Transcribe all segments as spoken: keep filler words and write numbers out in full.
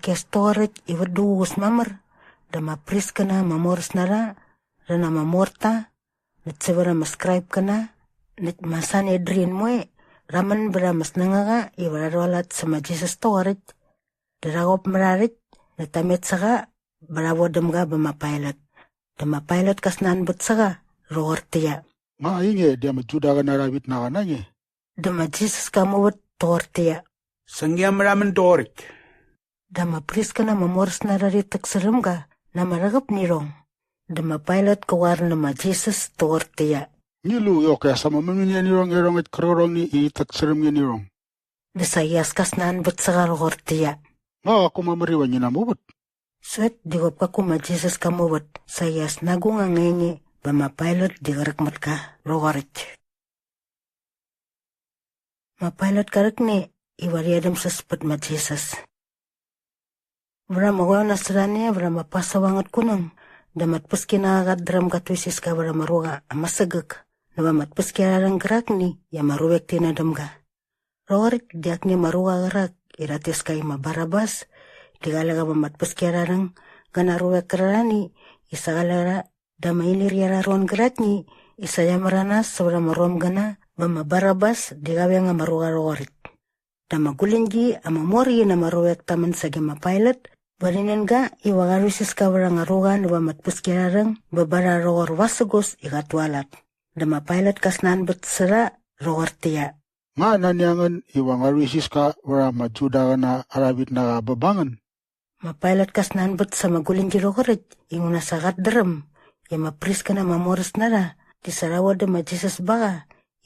Qia es toqoräkt i vät duququs mamär dä ama priskäna ama moräs na rha rhä na ama morta näkt sävät ama Skraipkäna näkt ma Sanedrin moe rha män bät ama snängaqa iva rha rhualat sä ma Jisas toqoräkt dä rha qop mät aa rhäkt näkt ta met sä qa bä rha vodäm ga bä ma Pailat. Dä ma Pailat ka snanbät sä qa rhoqortäqyia, “Nga ainge di ama Judaqäna arha vitnaqa na nge?” Dä ma Jisas ka muvät toqortäqyia, “Sa ngi a märhamän doqoräkt.” Dä ama priskäna ama moräs na rha rhit täksärhäm ga na ama rhäqäp nä irhong. Dä ma Pailat kä qoar nä ma Jisas toqortäqyia, “Ngi lu i oke as ama mämini nä irhong iarhongäkt kärqärhongni i rhit täksärhäm nge nä irhong.” Dä saqi as ka snanbät sä qa rhoqortäqyia, “Nga qaku mamär iva ngi namuvät.” Sokt di qop kaku ma Jisas ka muvät saqi as na agung anga enge bä ma Pailat di qräk mät ka rhoqoräkt. Ma Pailat ka rhäkne iva rhi edämsäs pät ma Jisas. Vät ama qoeo nasot a ne vät ama Pasova angät kunäng dä ama tpäskinaqa qat dräm gat tuisiska vät ama ruqa ama sägäk näva ama tpäskiarharhäng gärakni i ama ruvek ti nän däm ga. Rhoqoräkt di akni ama ruqa qärak i rhat tes ka i ma Barabas di qale qa va ama tpäskiarharhäng gä na aa ruvek kärarhani i sa qale rha da ama inirqi arha ron gäraktni i sa qia märanas sävät ama romgäna bä ma Barabas di qa veng ama ruqa rhoqoräkt. Dä ama guläñgi ama mor qi na ama ruvek ta män sage ma Pailat bä rhi nän ga iva qa rhuisiska vät anga ruqa näva ama tpäskiarharhäng bä ba rha rhoqor vasägos i qat tualat. Dä ma Pailat ka snanbät sä rha rhoqortäqyia, “Nga nani a ngän iva ngua rhuisiska vät ama Judaqäna arha vitnaqa bä ba ngän?” Ma Pailat ka snanbät sa ama guläñgi rhoqoräkt inguna sa qat dräm i ama priskäna ama moräs na rha di sa rha vodäm ma Jisas ba qa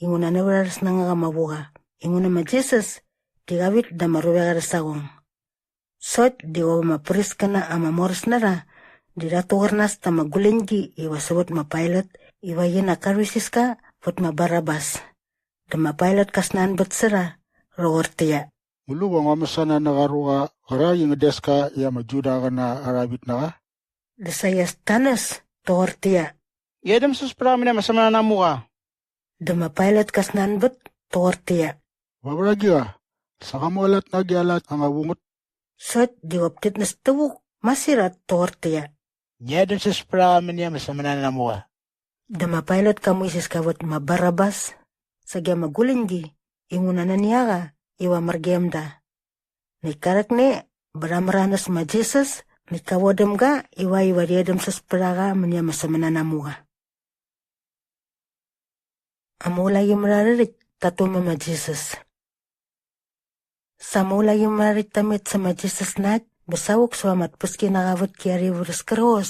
inguna nävät arhä snängaqa ama vu qa inguna ma Jisas di qa vit da ama ruvek arhä saqong. Sokt di qop ama priskäna ama moräs na rha di rhat tuqär nas ta ama guläñgi iva sävät ma Pailat ivakt i nak ka rhuisiska vät ma Barabas. Dä ma Pailat ka snanbät sä rha rhoqortäqyia, “Ngu lu va ngua mäsana nä qa ruqa qärak i ngän des ka i ama Judaqäna arha vitnaqa?” Dä saqi as ta näs toqortäqyia, “Ngi edämsäs pät qa mäni ama sämänanamuqa.” Dä ma Pailat ka snanbät toqortäqyia, “Va vät agiqa? Sa qa mualat na agi a lat anga vu ngät?” Sokt di qop tit näs tävuk masirhat toqortäqyia, “Ngi edämsäs pät a qa mäni ama sämänanamuqa.” Dä ma Pailat ka muisiska vät ma Barabas sage ama guläñgi inguna nani a qa iva mär gem da. Näkt ka rhäkne bä rha märanas ma Jisas näkt ka vodäm ga ivakt iva rhi edämsäs pät a qa mäni ama sämänanamuqa. Ama ulaqimärharhärhäkt tat tu mä ma Jisas. Sa ama ulaqimärharhärhäkt ta met sä ma Jisas na äkt bä savuk säva ama tpäskinaqa aa vätki arha ivärhäs kärqos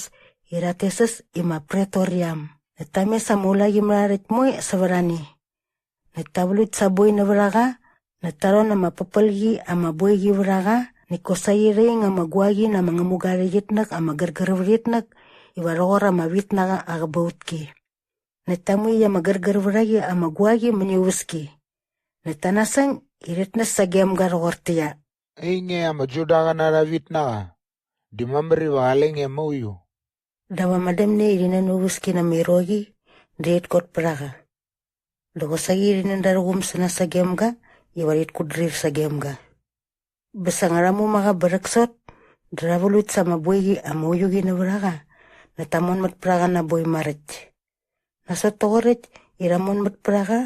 i rhat tes äs i ma Pretoriam. Näkt ta mes ama ulaqimärharhärhäkt moe sävät a ne. Näkt ta vlut sa boi nävät a qa näkt ta rhon ama päpälki ama boiqi vät a qa näkt kosaqi rha ing ama guaki na ama ngämuga aa rhäqyitnäk ama gärgär vät itnäk iva rhoqor ama vitnaqa aa qäbautki. Näkt ta muikt ama gärgär vät a qi ama guaki mäni uväski. Näkt ta nasäng i rhit näs sagem ga rhoqortäqyia, “Ainge ama Judaqäna arha vitnaqa, di mamär iva qale nge mauiu.” Dap ama dämne i rhi nän uväski na ama iroqi dä rhit kot pät a qa. Dä qosaqi rhi nän da rhuqum sä nas sagem ga iva rhit kutdrir sagem ga. Bä sa nga rha mumaqa bä rhäksot dä rha vlut sa ama boiqi ama uiuqi nävät a qa näkt ta monmät pät a qa na aa boi maräkt. Nasot toqoräkt i rha monmät pät a qa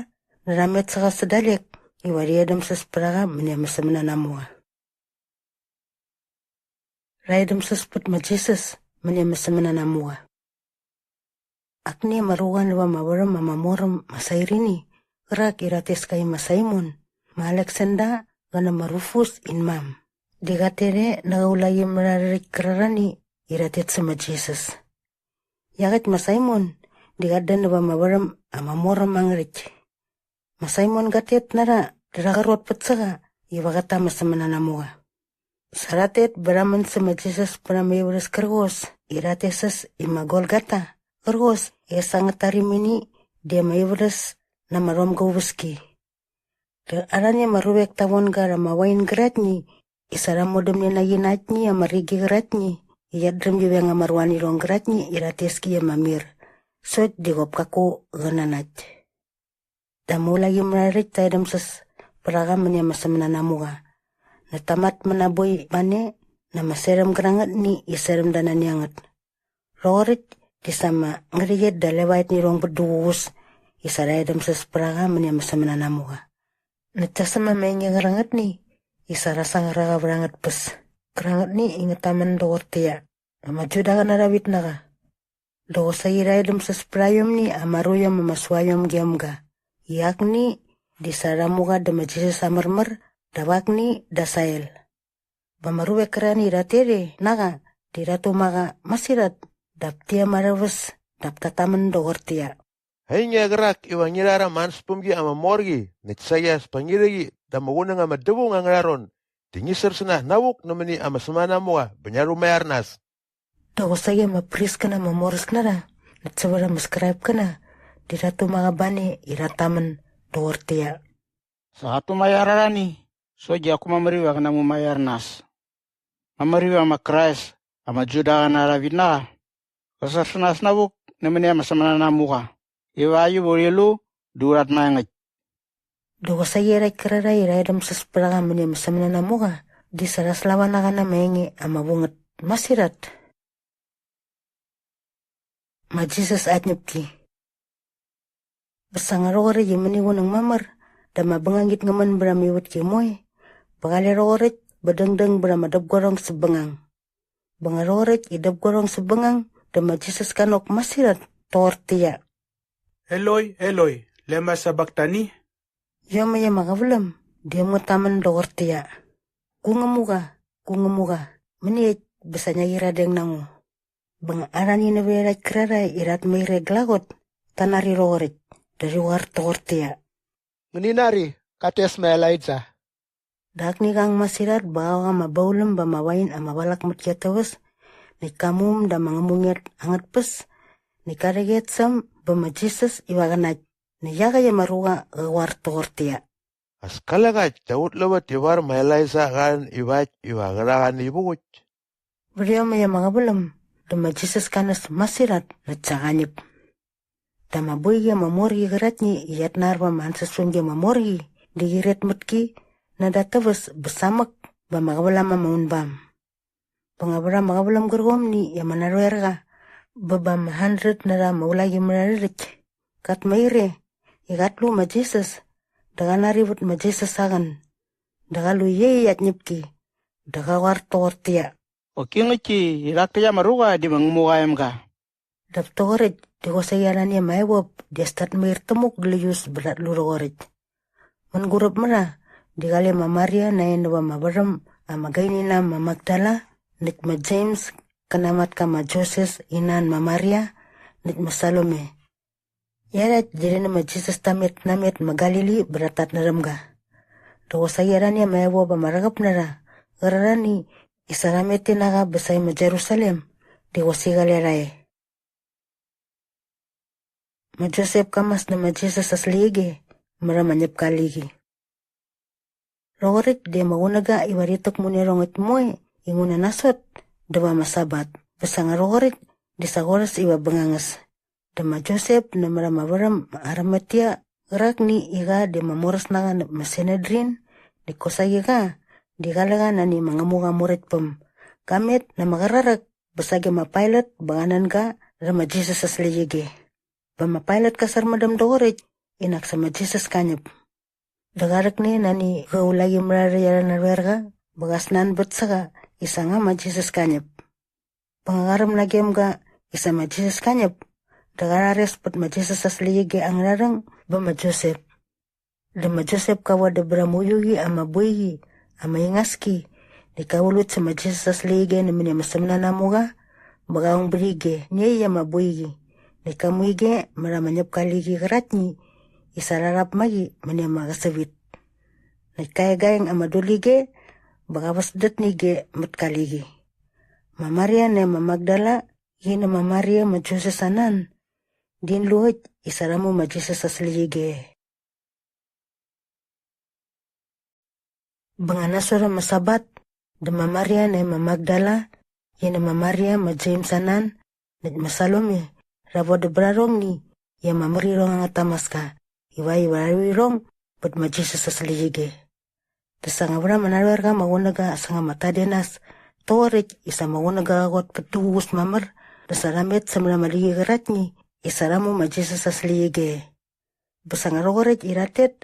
dä rha met sä qa sä dalek iva rhi edämsäs pät a qa mäni ama sämänanamuqa. Rha edämsäs pät ma Jisas mäni ama sämänanamuqa. Akni ama ruqa näva ama värhäm ama mor äm ma Sairini qärak i rhat tes ka i ma Saimon, ma Aleksanda qä nä ma Rufus in mam, di qat tet e na aa ulaqimärharhärhäkt kärarhani i rhat tet sä ma Jisas. Iaqäkt ma Saimon di qat dän näva ama värhäm ama mor äm angärhäkt. Ma Saimon gat tet na rha dä rha qrotpät sä qa iva qät ta ama sämänanamuqa. Sa rhat tet bä rha män sä ma Jisas pät ama ivärhäs kärqos i rhat tes äs i ma Golgata qärqos i es angät tarimini di ama ivärhäs na ama rhomga uväski. Dä arhani ama ruvek ta von ga rha ama wain gäraktni i sa rha modämne na qi na aktni ama rigi qäraktni i qiat dräm qi veng ama ruanirhong gäraktni i rhat tes ki i ama mir sokt di qop kaku qä nanakt. Dä ama ulaqimärharhärhäkt ta edämsäs pät a qa mäni ama sämänanamuqa. Näkt ta matmät na aa boi ba ne na ama serhäm gärangätni i serhäm da nani a ngät. Rhoqoräkt di sa ama ngärhäqyet da levaet nä irhong bät duququs i sa rha edämsäs pät a qa mäni ama sämänanamuqa. Näkt ta säm ama enge qärangätni i sa rha sangar a qa vät angät tpäs kärangätni i ngät tamän doqortäqyia, "Ama Judaqäna arha vitnaqa." Dä qosaqi rha edämsäs pät aiomni ama ruiom ama suaiom gem ga i akni di sa rha mu qa dä ma Jisas aa märmär dap akni da aa sael. Bä ama ruvek kärarhani i rhat tet e na qa di rhat tumaqa masirhat dap ti ama rhäväs dap tat tamän doqortäqyia, "Ainge qärak iva ngi rhar ama ansäspämgi ama mor qi näkt saqi as pa ngi rhäqi da ama qunäng ama dävaung angärha ron di ngi sär sä nas navuk nämäni ama sämänanamuqa bä ngia rhumaiar nas." Dä qosaqi ama priskäna ama moräs na rha näkt sävät ama Skraipkäna di rhat tumaqa ba ne i rhat tamän doqortäqyia, "Sa qat tumaiar arhani sokt di qaku mamär iva qä namumaiar nas. Mamär iva ma Krais ama Judaqäna arha vitnaqa qä sär sä nas navuk nämäni ama sämänanamuqa ivakt iva urhi lu dä u rhat maengäkt." Dä qosaqi iarhakt kärarhae i rha edämsäs pät a qa mäni ama sämänanamuqa di sa rha slava na qa na ama enge ama vu ngät masirhat. Ma Jisas aa tñäpki. Bä sa nga rhoqoräkt i mäni qunäng mamär dä ama bängangit ngä män bät ama ivätki moe bä qale rhoqoräkt bä dängdäng bät ama däpguarhong säp bängang. Bä nga rhoqoräkt i däpguarhong säp bängang dä ma Jisas ka nok masirhat toqortäqyia, "Eloi, Eloi, lema sabaktani?" Iomäkt ama qäväläm di äm ngät tamän doqortäqyia, "Gu Ngämuqa, gu Ngämuqa, mäniekt bä sa ngia qyiradeng na ngo?" Bä nga arhani nävät iarhakt kärarhae i rhat mair e glaqot ta nari rhoqoräkt dä rhi qoar toqortäqyia, "Ngäni nari, kat tes ma Elaija." Dä akni qa ang masirhat bä qa ong ama bauläm ba ama wain ama valak mät ki at täväs näkt ka mum da ama ngämuqet angät tpäs näkt ka rhäqyet sä äm bä ma Jisas iva qä nakt näkt iaqäkt ama ruqa qä qoar toqortäqyia, "As kale ngakt dä ut lavät ivar ma Elaija qa rhän ivakt iva qä rha qa nä ivuqäkt?" Vät iomäkt ama qäväläm dä ma Jisas ka näs masirhat näkt sa qa ñäp. Dä ama boiqi ama mor qi qäraktni i qiat nar va ama ansäspämgi ama mor qi di qi ret mät ki näda at täväs bä samäk bä ama qävälam ama unbam. Bä nga vät ama qäväläm gärqomni i ama narhoerqa bä ba ama handret na rha ama ulaqimärharhärhäkt kat mair e i qat lu ma Jisas dä qa nari vät ma Jisas aa qän dä qa lu iaqyäkt aa tñäpki dä qa qoar toqortäqyia, "Qoki ngäktki i rhak täkt ama ruqa di ma Ngämuqa aa emga." Dap toqoräkt di qosaqi arhani ama evop di as tat mair tämuk gläius bä rhat lu rhoqoräkt. Mänguräp mä rha di qale ma Maria nae näva ama värhäm ama gaini na äm ma Makdala näkt ma Jems kä na aa matka ma Joses ina än ma Maria näkt ma Salome. Iarhakt di rhi nä ma Jisas ta met namet ma Galili bä rhat tatnärhäm ga. Dä qosaqi arhani ama evop ama rhäqäp na rha qärarhani i sa rha met ti na qa bä sae ma Jerusalem di qosaqi qale rha e. Ma Josep ka mas nä ma Jisas aa släqyige mät ama ñäpka liqi. Rhoqoräkt di ama qunäga iva rhit täkmu nä iarhongäkt moe inguna nasot dä va ama Sabat bä sa nga rhoqoräkt di sa qorhäs iva bängangäs. Dä ma Josep nämät ama värhäm ma Arimatia qärakni i qa di ama moräs na qa näp ma Sanedrin näkt kosaqi qa di qale qa nani ma Ngämuqa aa Muräktpäm, ka met na ama qraräk bä sage ma Pailat bä qa nän ga rhä ma Jisas aa släqyige. Bä ma Pailat ka särmädäm doqoräkt i nak sa ma Jisas ka ñäp. Dä qa rhäkne nani qä ulaqimärharhärhäkt arhä narhoerqa bä qa snanbät sä qa i sa nga ma Jisas ka ñäp. Bä nga qa räm nagem ga i sa ma Jisas ka ñäp dä qa rhares pät ma Jisas aa släqyige angärha rhäng bä ma Josep. Dä ma Josep ka vodäm bät ama uiu qi ama boiqi ama ingaski näkt ka vul ut sä ma Jisas aa släqyige nämäni ama sämänanamuqa bä qa ong bät ige nä iaqyäkt ama boiqi näkt ka mu ige mät ama ñäpka liqi qäraktni i sa rha rhap ma qi mäni ama qäsävit. Näkt ka e gaeng ama dulige bä qa väsdät nä ige mät ka liqi. Ma Maria nae ma Makdala qi nä ma Maria ma Joses aa nan di in lu äkt i sa rha mu ma Jisas aa släqyige. Bä nga nasot ama Sabat dä ma Maria nae ma Makdala qi nä ma Maria ma Jems aa nan näkt ma Salome rha vodäm bät arhongni i ama mär irhong angät tamaska ivakt iva rha rhu irhong bät ma Jisas aa släqyige. Dä sa nga vät ama narhoerqa ama qunäga säng ama Tadenas toqoräkt i sa ama qunäga qa qot pät duququs mamär dä sa rha met sämät ama liqi qäraktni i sa rha mu ma Jisas aa släqyige. Bä sa nga rhoqoräkt i rhat tet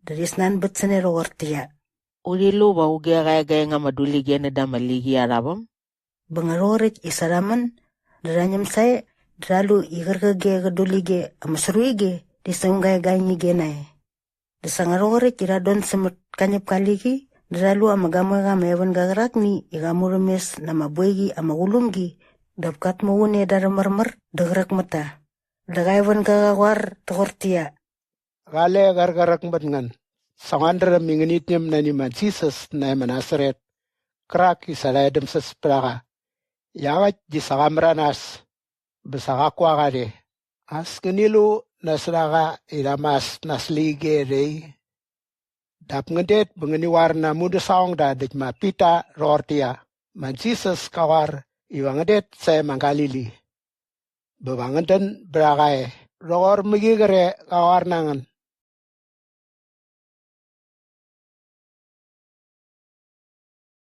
dä rhi snanbät sä ne rhoqortäqyia, “Urhi lu va auge qa e ga eng ama dulige näda ama liqi arha väm?” Bä nga rhoqoräkt i sa rha män dä rha ñäm sae dä rha lu i qärqäge qä dulige ama sruige di sa aung ga e gaeng ige nae. Dä sa nga rhoqoräkt i rhat don sämät ka ñäp ka liqi dä rha lu ama gamoeqa ama evänga qärakni i qa murhämes na ama boiqi ama qulum gi dap kat muqun e da arhä märmär dä qräk mät ta. Dä qa evänga qa qoar toqortäqyia, “Qale qärqräk mät ngän. Sa nguat dräm i ngänit ñäm nani ma Jisas nae ma Nasaret kärak i sa rha edämsäs pät a qa. Iaqäkt di sa qa märanas bä sa qaku a qa rhe. As ngäni lu nasot a qa i rha mas na aa släqyige rhe i? Dap ngän det bä ngäni qoar na aa mudäsaqongda näkt ma Pita rhoqortäqyia, ‘Ma Jisas ka qoar iva ngän det sae ma Galili.’ Bä va ngän dän bät a qa e rhoqor mä qi qre qa qoar na ngän